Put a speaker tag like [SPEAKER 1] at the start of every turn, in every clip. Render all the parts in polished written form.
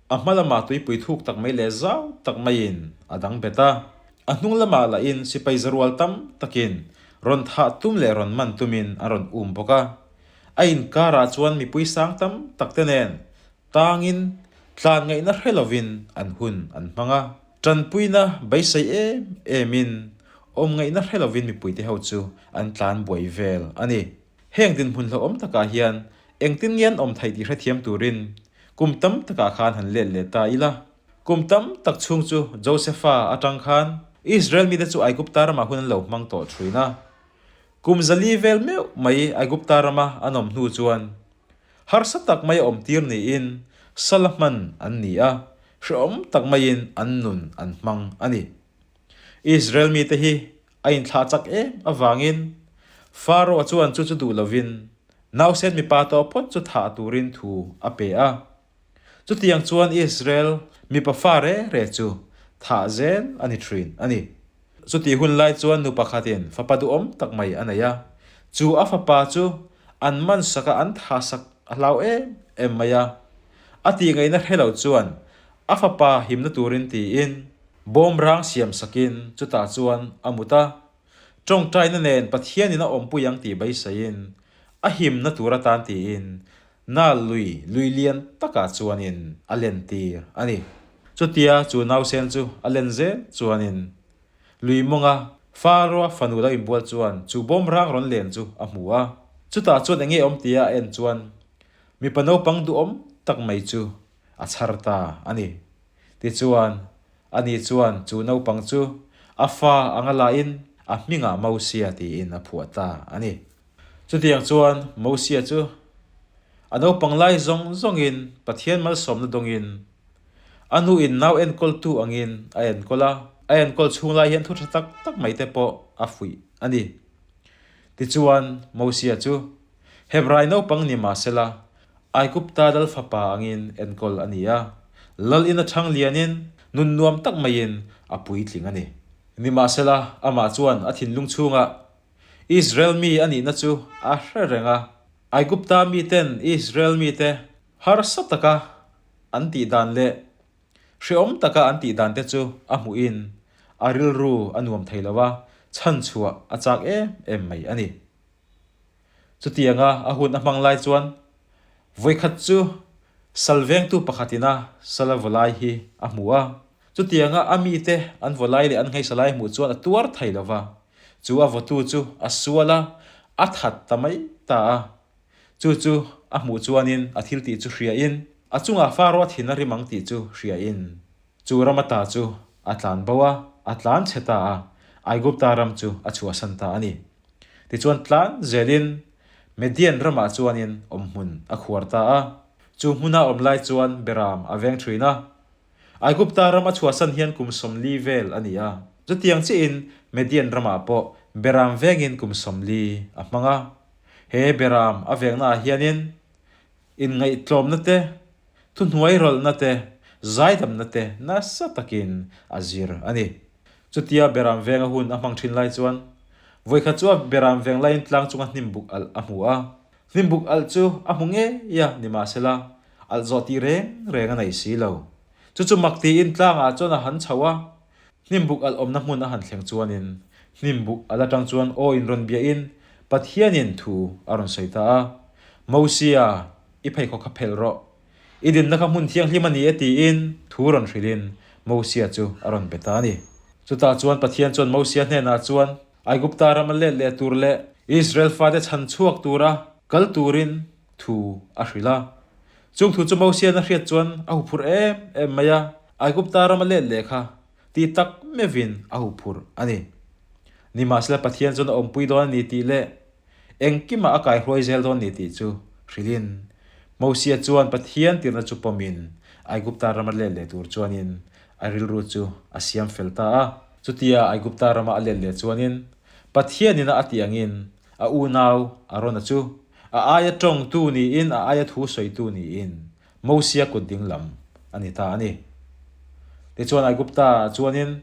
[SPEAKER 1] A hma lamah tuipui thuk tak mai leh zau tak maiin a dang bet a. A hnung lamah lahin sipai zarual tam takin rawn thah tum leh rawn man tumin an rawn um bawk a. A inkarah chuan mipui sang tam tak te nen tangin tlan ngaihna hre lovin an hun an hmang a. Tanpuina beisei em emin awm ngaihna hre lovin mipuite ho chu an tlan buai vel a ni. Heng dinhmun hlauhawm takah hian engtin nge an awm theih tih hrethiam turin kum tam takah khan han let leh ta ila. Kum tam tak chhung chu Josepha atang khan Israel mite chu Aigupta ramah hun an lo hmang tawh thin a. Kum 400 vel meuh mai Aigupta rama an awm hnu chuan harsa tak mai a awm tir niin sala hman an ni a, hrehawm tak maiin an nun an hmang a ni. Israel mite hi A inthlah chak em avangin Pharaoh chuan chu chu duh lovin nausen mipa tawh phawt chu thah turin thu a pe a. Chutiang chuan Israel mipa fa re re chu thah zel a ni thin a ni. Chutih hun lai chuan nu pakhatin fapa duhawm tak mai a nei a, chu a fapa chu an man sak a an thah sak a hlau em em mai a. A tih ngaihna hre lo chuan a fapa himna turin tiin Bawm rang siam sakin chutah chuan a mut a, tawngtaina nen Pathianin a awmpui ang tih beiseiin a himna tur atan tiin Nal lui lui lian takah chuanin a lentir a ni. Chutia chu nausen chu a len zel chuanin lui mawnga Pharaoh fanu lo inbual chuan chu bawm rang rawn len chu a hmu a, chutah chuan enge awm tia a en chuan mipa naupang duhawm tak mai chu a chhar ta a ni. Tichuan, ani chuan chu naupang chu a fa anga lahin a hmingah Mosia tiin a phuah ta a ni. Chutiang chuan Mosia chu a naupang lai zawng zawngin Pathian malsawmna dawngin a nuin nau enkawltu angin a enkawl a, a enkawl chhung lai hian thu tha tak tak mai te pawh a fuih a ni. Tichuan, Mosia chu Hebrai naupang ni mahsela Aigupta lal fapa angin enkawl a ni a, lal in a chhang lianin nun nuam tak maiin a puitling a ni. Nimahsela, amah chuan a thinlung chhungah Israel mi a nihna chu a hre reng a. Aigupta miten Israel mite harsa taka an tih dan leh hrehawm taka an tih dan te chu a hmuhin a rilru a nuam thei lo a, chhanchhuah a chak em em mai a ni. Chutianga a hun a hmang lai chuan vawikhat chu sal vengtu pakhatin a sala vawlai hi a hmu a. Chutianga a mite an vawlai leh an ngheisa lai hmuh chuan a tuar thei lo va, chu a vawtu chu a sual a, a that ta mai ta a. Chu chu a hmuh chuanin a thil tih chu hriain a chungah Pharaoh a thin a rim ang tih chu hriain chu ram ata chu a tlan bo a, a tlan chhe ta a, Aigupta ram chu a chhuahsan ta a ni. Tichuan tlan zelin Median ramah chuanin awmhmun a khuar ta a. Chu hmuna awm lai chuan Beram a veng thin a. Aigupta ram a chhuahsan hian kum 40 vel a ni a. Chutiang chiahin Median ramah pawh Beram vengin kum 40 a hmang a. He Beram a vengnaah hianin inngaihtlawmna te, thuhnuai rawlhna te, zaidamna te nasa takin a zir a ni. Chutia Beram venga hun a hmang thin lai chuan vawikhat chu a Beram veng laiin tlang chunga hnimbuk alh a hmu a. Hnimbuk alh chu a hmu ngei a, nimahsela alh zawh tih reng reng a nei si lo. Chu chu mak tiin tlangah chuan a han chho a, hnimbuk alh awmna hmun a han thleng chuanin hnimbuk alh atang chuan aw in rawn biahin Pathianin thu a rawn sawi ta a, Mosia, i pheikhawk kha phelh rawh. I dinna kha hmun thianghlim a ni e tiin thu rawn hrilhin Mosia chu a rawn be ta a ni. Chutah chuan Pathian chuan Mosia hnenah chuan Aigupta rama let leh tur leh Israel fate chhan chhuak tura kal turin thu a hrilh a. Chung thu chu Mosia'n a hriat chuan a huphurh em em mai a, Aigupta rama let leh kha ti tak meuhin a huphurh a ni. Nimahsela Pathian chuan a awmpui dawn a ni tih leh Engkimah a kaihruai zel dawn ni tih chu hrilhin Mosia chuan Pathian tirna chu pawmin Aigupta rama let leh tur chuanin a rilru chu a siam fel ta a. Chutia Aigupta rama a let leh chuanin Pathianin a tih angin a unau Arona chu a aia tawngtu niin a aia thu sawitu niin Mosia kut ding lam a ni ta a ni. Tichuan Aigupta chuanin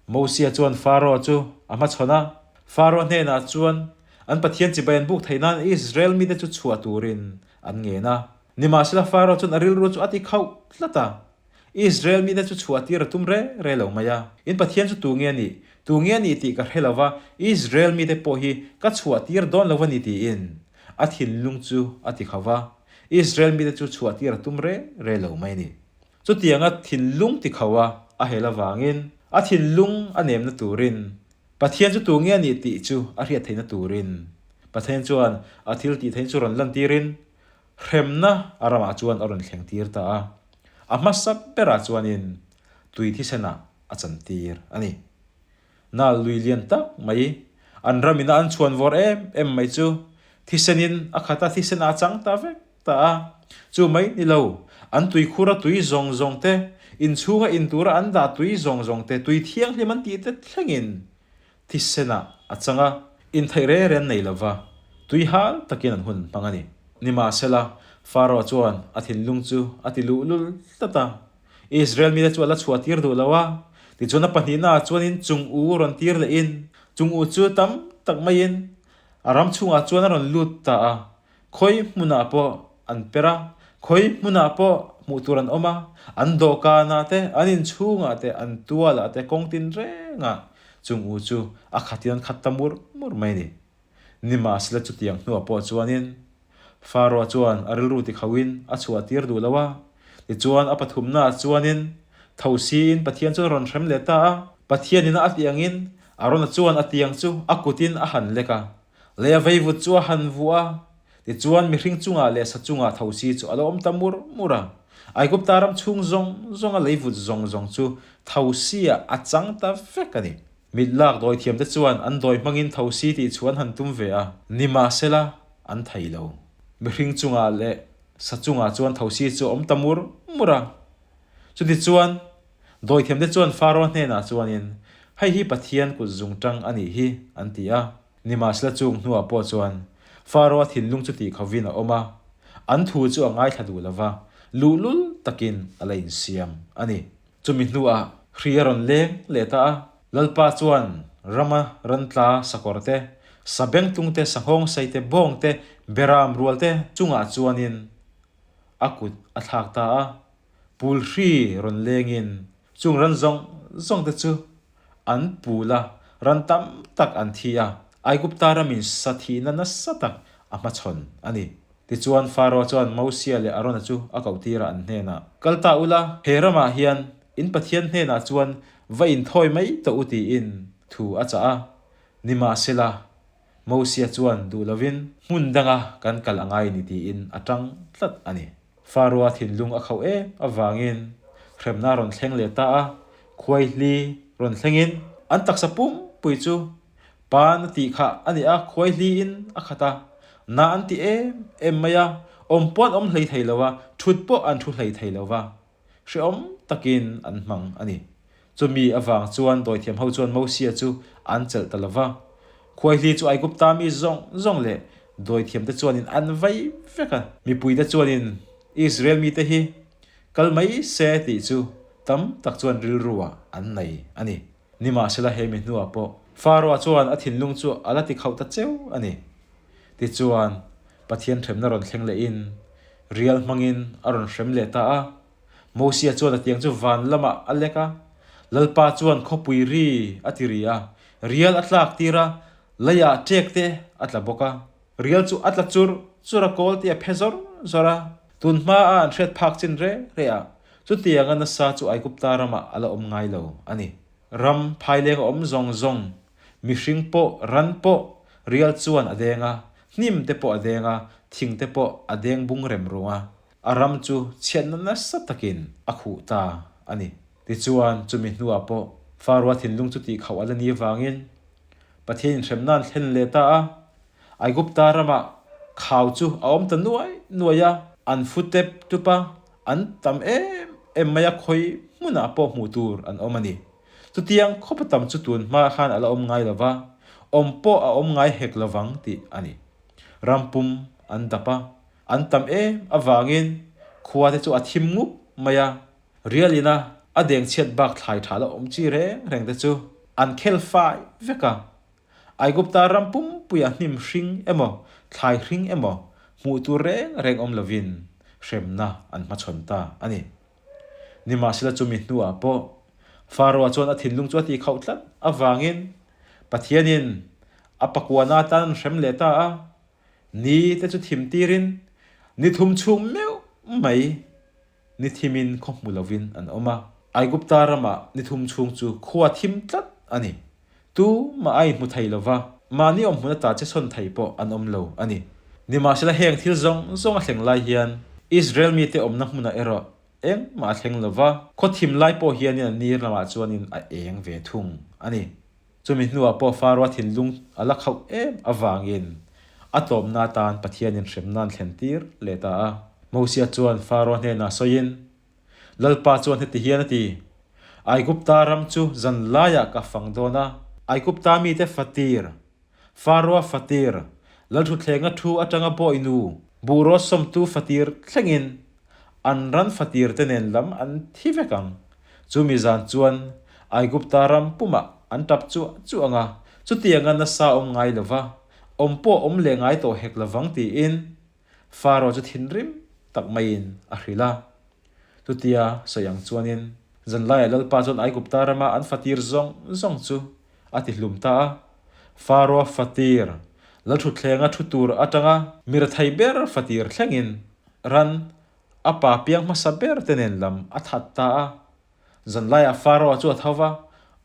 [SPEAKER 1] Mosia chuan Pharaoh chu a hmachhawn a, Pharaoh hnenah chuan an Pathian chibai an buk theih nan Israel mite chu chhuah turin an ngen a. Nimahsela Pharaoh chuan a rilru chu a ti khauh tlat a. Israel mite chu chhuahtir a tum re re lo mai a. In Pathian chu tu nge a nih? Tu nge a nih tih ka hre lo va, Israel mite pawh hi ka chhuahtir dawn lo a ni tiin a thinlung chu a ti kho va. Israel mite chu chhuahtir a tum re re lo mai a ni. Chutianga thinlung ti kho a a hel avangin a thinlung a nemna turin Pathian chu tu nge a nih tih chu a hriat theihna turin Pathian chuan a thil tih theihna chu rawn lantirin hremna a ramah chuan a rawn thleng tir ta a. A hmasa berah chuanin tui thisenah a chantir a ni. Nal lui lian tak mai an ramina an chhuan vawr em em mai chu thisenin a khat a, thisen a chang ta vek ta a. Chu mai ni lo, an tuikhur a tui zawng zawng te, inchhunga intura an dah tui zawng zawng te, tui thianghlim an tih te thlengin thisenah a chang a, intheih reng reng nei lova tui hal takin an hun hmang a ni. Nimahsela, Pharaoh chuan a thinlung chu a ti luhlul tlat a, Israel mite chu a la chhuah tir duh lo a, tichuan a pahnihnaah chuanin chung u rawn tir lehin chung u chu tam tak maiin a ram chhungah chuan a rawn lut ta a, Khawi hmunah pawh an per a, khawi hmunah pawh hmuh tur an awm a, an dawhkanah te, an inchhungah te, an tualah te kawng tin rengah chung u chu a khatin an khat ta mur mur mai a ni. Nimahsela chutiang hnuah pawh chuanin Pharaoh chuan a rilru tikhauhin a chhuah tir duh lo a, tichuan a pathumnaah chuanin tho siin Pathian chuan a rawn hrem leh ta a, Pathianin a tih angin Arona chuan a tiang chu a kutin a han lek a, Lei a veivut chu a han vuah a, tichuan mihring chungah leh sa chungah thosi chu a lo awm ta mur mur a. Aigupta ram chhung zawng zawnga leivut zawng zawng chu thosi-ah a chang ta vek a ni. Mit lak dawithiamte chuan an dawi hmangin thosi tih chu an han tum ve a, nimahsela an thei lo. Mihring chungah leh sa chungah chuan thosi chu a awm ta mur mur a. Chutichuan, dawithiamte chuan Pharaoh hnenah chuanin, Hei hi Pathian kut zungtang a nih hi, an ti a. Nimahsela chung hnuah pawh chuan Pharaoh-a thinlung chu tih khovin a awm a, an thu chu a ngaithla duh lo va, luhlul takin a la insiam a ni. Chumi hnuah hri a rawn leng leh ta a, Lalpa chuan rama rantla sakawr te, sabengtung te, sanghawngsei te, bawng te, beram rual te chungah chuanin a kut a thlak ta a, pul hri rawn lengin chung ran zawng zawng te chu An pul a, ran tam tak an thi a, Aigupta ramin sa thihna nasa tak a hmachhawn a ni. Tichuan Pharaoh chuan Mosia leh Arona chu a koh tir a an hnenah, Kal ta ula, he ramah hian in Pathian hnenah chuan va inthawi mai tawh u tiin thu a chah a. Nimahsela, Mosia chuan duh lovin hmun danga kan kal a ngai ni tiin a tang tlat a ni. Pharaoh-a thinlung a khauh em avangin hremna a rawn thleng leh ta a, khuaihli rawn thlengin an taksa pumpui chu pan a tih kha a ni a, khuaihliin a khat a, na an ti em em mai a, awm pawh an awm hlei thei lo a, thut pawh an thu hlei thei lo va. Hrehawm takin an hmang a ni. Chumi avang chuan dawithiam ho chuan Mosia chu an chelh ta lo va. Khuaihli chu Aigupta mi zawng zawng leh dawithiamte chuanin an vai vek a. Mipuite chuanin Israel mite hi kal mai se tih chu tam tak chuan rilruah an nei a ni. Nimahsela he mi hnuah pawh Pharaoh chuan a thinlung chu a la ti khauh ta cheu a ni. Tichuan, Pathian hremna rawn thleng lehin rial hmangin a rawn hrem leh ta a. Mosia chuan a tiang chu van lamah a lek a, Lalpa chuan khawpui ri a ti ri a, rial a tlak tir a, leiah ṭek te a tla bawk a. Rial chu a tla chur chur a, kawl te a phe zawr zawr a. Tun hmaa an hriat phak chin reng reng ah chutianga nasa chu Aigupta ramah a la awm ngai lo a ni. Ram phaileng a awm zawng zawng Mihring pawh, ran pawh rial chuan a deng a, hnim te pawh a deng a, thing te pawh a deng bung rem rung a, a ram chu chhiatna nasa takin a khuh ta a ni. Tichuan, chumi hnuah pawh Pharaoh-a thinlung chu tihkhauh a la ni avangin Pathian inhremna an thlen leh ta a. Aigupta ramah khau chu a awm ta nuai nuai a, an fu tep tup a, an tam em em mai a, khawi hmunah pawh hmuh tur an awm a ni. Chutiang khawpa tam chu tun hma khan a la awm ngai lo va, awm pawh a awm ngai hek lo vang tih a ni. Ram pum an dap a, an tam em avangin khua te chu a thim ngup mai a, rialina a deng chhiat bak thlai tha la awm chi reng reng te chu an khel fai vek a. Aigupta ram pumpuia hnim hring emaw thlai hring emaw hmuh tur reng reng awm lovin hremna an hmachhawn ta a ni. Nimahsela chumi hnuah pawh Pharaoh-a chuan a thinlung chu a tihkhauh tlat avangin Pathianin a pakuana atan an hrem leh ta a, ni te chu thim tirin ni thum chhung meuh mai ni thimin khaw hmu lovin an awm a. Aigupta ramah ni thum chhung chu khua thim tlat a ni. Tumah a inhmu thei lo va, mahni awm hmun ata che sawn thei pawh an awm lo a ni. Nimahsela heng thil zawng zawng a thleng lai hian Israel mite awmna hmunah erawh engmah a thleng lo va, khaw thim lai pawh hianin an ni lamah chuanin a eng ve thung a ni. Chumi hnuah pawh Pharaoh-a thinlung a la khauh em avangin a tlawmna atan Pathianin hremna an thlen tir leh ta a. Mosia chuan Pharaoh hnenah sawiin, Lalpa chuan heti hian a ti, Aigupta ram chu zan laiah ka fang dawn a, Aigupta mite fatir, Pharaoh-a fatir, Lalthuthlenga thu atanga bawihnu, buhraw sawmtu fatir thlengin an ran fatir te nen lam an thi vek ang. Chumi zan chuan Aigupta ram pumah an tap chuah chuah ang a, chutianga nasa awm ngai lo va, awm pawh awm leh ngai tawh hek lovang tiin Pharaoh chu thinrim tak maiin a hrilh a. Chutia sawi ang chuanin zanlaiah Lalpa chuan Aigupta rama an fatir zawng zawng chu a ti hlum ta a. Pharaoh fatir, Lalthutthlenga thu tur atanga mirethei ber fatir thlengin ran a pa piang hmasa ber te nen lam a that ta a. Zanlaiah Pharaoh chu a tho va,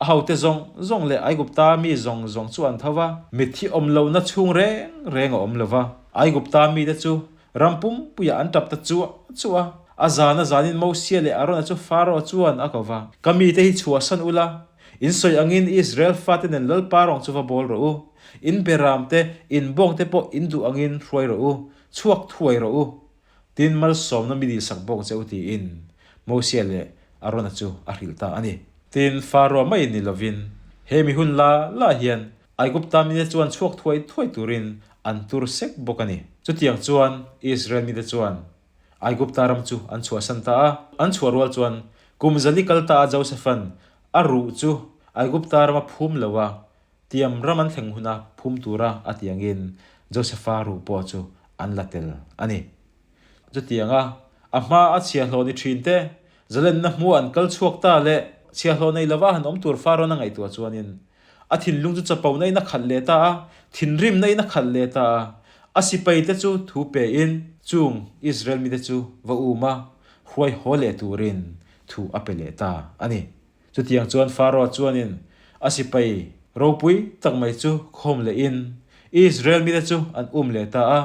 [SPEAKER 1] a hote zawng zawng leh Aigupta mi zawng zawng chu an tho va. Mitthi awm lohna chhung reng reng a awm lo va. Aigupta mite chu ram pumpuiah an tap ta chuah chuah a. A zan a zanin Mosia leh Arona chu Pharaoh chuan a ko va. Ka mite hi chhuahsan ula, in sawi angin Israel fate nen Lalpa rawng chu va bawl rawh u. In beram te, in bawng te pawh in duh angin hruai rawh u, chhuak thuai rawh u. Tin, malsawmna mi dihsak bawk che u tiin Mosia leh Arona chu a hrilh ta a ni. Tin, Pharaoh mai ni lovin he mi hun la la hian Aigupta mite chuan chhuak thuai thuai turin an tur sek bawk a ni. Chutiang chuan Israel mite chuan Aigupta ram chu an chhuahsan ta a. An chhuah rual chuan kum zali kal ta a Josephan a ruh chu Aigupta rama phum lo a, Tiam ram an thleng huna phum tura a tiangin Josepha ruh pawh chu an la tel a ni. Chutianga a hma a chhiahhlawh ni thin te, zalenna hmua an kal chhuak ta leh chhiahhlawh nei lova han awm tur fa rawn a ngaihtuah chuanin a thinlung chu chapona in a khalh leh ta a, thinrimna in a khalh leh ta a. A sipaite chu thu pein chung Israel mite chu va um a, huai haw leh turin thu a pe leh ta a ni. Chutiang chuan Pharaoh chuanin a sipai ropui tak mai chu khawm lehin Israel mite chu an um leh ta a,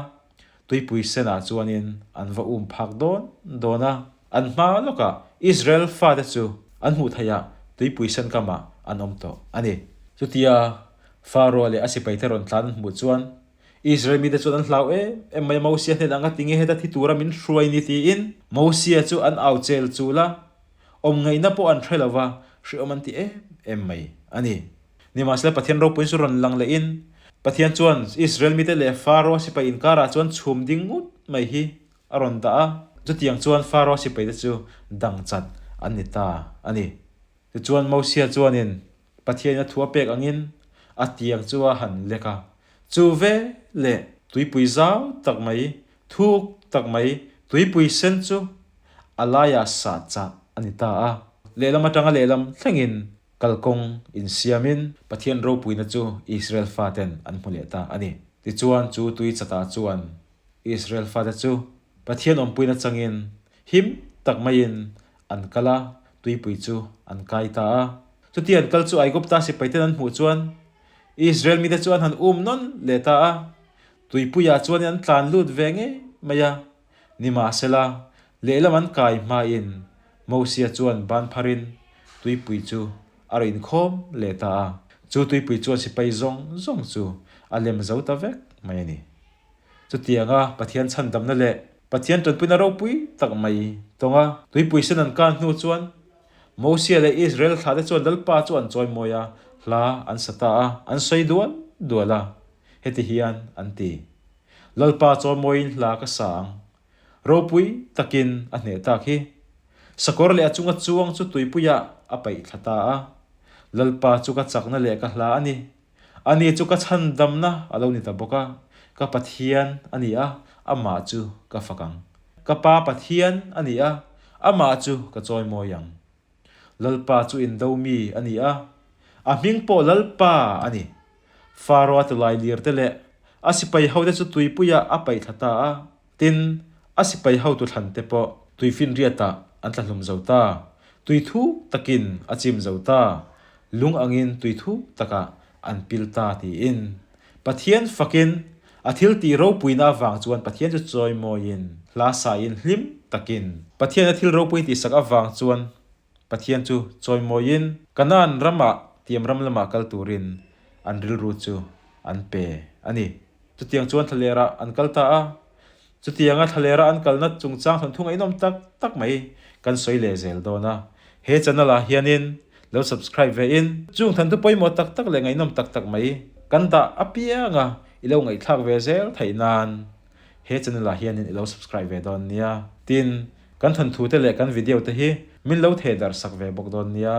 [SPEAKER 1] tuipui senah chuanin an va um phak dawn dawn a. An hma lawkah Israel fate chu an hmuh theihah tuipui sen kamah an awm tawh a ni. Chutia Pharaoh leh a sipaite rawn tlan an hmuh chuan Israel mite chuan an hlau em em mai a, Mosia hnenah anga tinge heta thi tura min hruai ni tiin Mosia chu an au chel chul a. Awm ngaihna pawh an hre lo va, hreawm an ti em em mai a ni. Nimahsela Pathian ropuiin chu rawn lang lehin, Pathian chuan Israel mite leh Pharaoh sipai inkarah chuan chhum ding ngut mai hi a rawn dah a, chutiang chuan Pharaoh sipaite chu dang chat an ni ta a ni. Tichuan Mosia chuanin Pathianin a thu a pek angin a tiang chu a han lek a, chu ve leh tuipui zau tak mai, thuk tak mai, tuipui sen chu a laiah sah chah a ni ta a. Lehlam atanga lehlam thlengin kalkawng insiamin Pathian ropuina chu Israel faten an hmu leh ta a ni. Tichuan chu tui chatah chuan Israel fate chu Pathian awmpuina changin him tak maiin an kal a, tuipui chu an kai ta a. Chuti an kal chu Aigupta sipaiten an hmuh chuan Israel mite chu an han um nawn leh ta a, tuipuiah chuanin an tlan lut ve ngei mai a. Nimahsela, lehlam an kai hmain Mosia chuan ban pharin tuipui chu a rawn inkhawm leh ta a, chu tuipui chuan sipai zawng zawng chu a lem zo ta vek mai a ni. Chutianga Pathian chhandamna leh Pathian tanpuina ropui tak mai tawnga tuipui sen an kan hnu chuan Mosia leh Israel thlahte chuan Lalpa chu an chawimawi a, hla an sa ta a, an sawi dual dual a, heti hian an ti, Lalpa chawimawiin hla ka sa ang, ropui takin a hneh tak hi. Sakawr leh a chunga chuang chu tuipuiah a paih thla ta a, Lalpa chu ka chakna leh ka hla a ni. Ani chu ka chhandamna a lo ni ta bawk a, ka Pathian a ni a, amah chu ka fak ang. Ka Pa Pathian a ni a, Amah chu ka chawimawi ang. Lalpa chu indo mi a ni a, a hming pawh Lalpa a ni. Faro-a tilai lir te leh a sipai hote chu tuipuiah a paih thla ta a, tin, a sipai hotu thlan te pawh tuifinriatah an tla hlum zo ta, tui thuk takin a chim zo ta, lung angin tui thuk takah an pil ta tiin Pathian fakin a thil tih ropuina avang chuan Pathian chu chawimawiin hla sain hlim takin Pathian a thil ropui tihsak avang chuan Pathian chu chawimawiin Kanaan ramah tiam ram lamah kal turin an rilru chu an pe a ni. Chutiang chuan thlalerah an kal ta a. Chutianga thlalera an kalna chungchang thawnthu ngaihnawm tak tak mai kan sawi leh zel dawn a. He channel ah hianin lo subscribe ve in chung thanthu pawimawh tak tak leh ngaihnawm tak tak mai kan dah apianga i lo ngaihthlak ve zel theih nan he channel ah hianin i lo subscribe ve dawn nia. Tin, kan thawnthu te leh kan video te hi min lo theh darh sak ve bawk dawn nia.